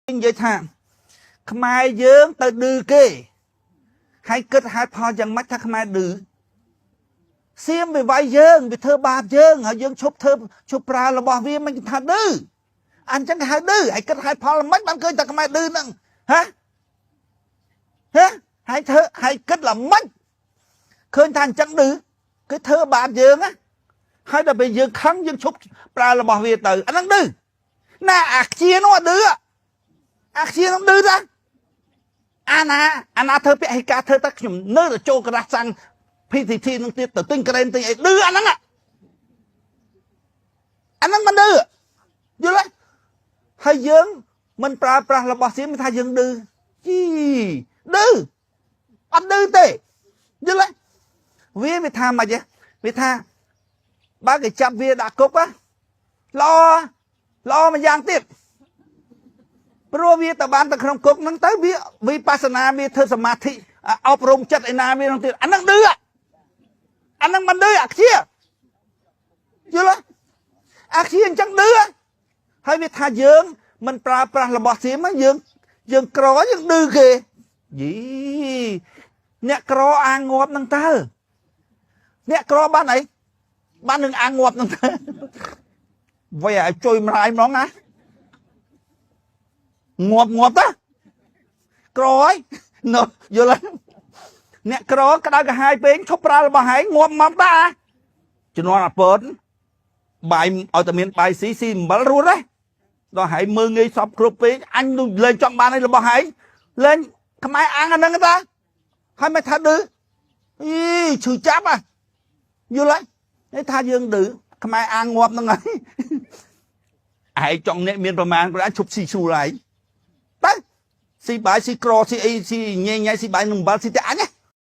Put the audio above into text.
និយាយថាខ្មែរយើងទៅឌឺគេហើយគិតហេតុផលយ៉ាងម៉េចថាខ្មែរឌឺសៀមវាវាយយើងវាធ្វើបាបយើងហើយយើងឈប់ធ្វើឈប់ប្រើរបស់វាមិនថាឌឺអញ្ចឹងគេហៅឌឺហើយគិតហេតុផលមិនបានឃើញតែខ្មែរឌឺហ្នឹងហ៎ហ៎ហើយធ្វើហើយគិតល្មិចឃើញថាអញ្ចឹងឌឺគេធ្វើបាបយើងណាហើយដល់ពេលយើងខឹងយើងឈប់ប្រើរបស់វាទៅអាហ្នឹងឌឺណាអាខ្ជានោះអាឌឺអាខ្ជានោះឌឺតាអាណាអាណាធ្វើពហិការធ្វើតែខ្ញុំនៅតែចូលក្រាស់សាំង PTT នឹងទៀតទៅទិញក្រែមទិញអីឌឺអាហ្នឹងអាហ្នឹងមិនឌឺយល់ទេហើយយើងមិនប្រើប្រាស់របស់សៀមថាយើងឌឺជីឌឺអត់ឌឺទេយល់ទេវាវាថាម៉េចវាថាបើគេចាប់វាដាក់គុកល្អល្អមួយយ៉ាងទៀតព្រោះវាទៅបានទៅក្នុងគុកហ្នឹងទៅវាវិបស្សនាវាធ្វើសមាធិអប់រំចិត្តឯណាវាហ្នឹងទៀតអាហ្នឹងឌឺអាហ្នឹងមិនឌឺអាខ្ជាយល់ទេអាខ្ជាអញ្ចឹងឌឺហើយវាថាយើងមិនប្រើប្រាស់របស់សៀមយើងយើងក្រយើងឌឺគេយីអ្នកក្រអាងងាប់ហ្នឹងតើអ្នកក្របានអីបាននឹងអាងងាប់ហ្នឹងតើវាឲ្យជួយម្រាយហ្មងណាងាប់ងាប់តាក្រហើយនៅយល់ទេអ្នកក្រក្តៅក្រហាយពេកឈប់ប្រើរបស់ហែងងាប់មកតាជំនាន់អាពតបាយឲ្យតែមានបាយស៊ីស៊ីអំបិលរស់ដែរដល់ហែងមើងងាយសពគ្រប់ពេកអញលែងចង់បានអីរបស់ហែងលែងខ្មែរអាំងអាហ្នឹងតាហើយមិនថាឌឺអីឈឺចាប់อ่ะយល់ហើយថាយើងឌឺខ្មែរអាងងាប់ហ្នឹងហើយឯងចង់អ្នកមានប្រមាណគាត់អញឈប់ស៊ីស្រួលហើយទៅស៊ីបាយស៊ីក្រស៊ីអីស៊ីញ៉ៃញ៉ៃស៊ីបាយនឹងអំបិលស៊ីតែអញ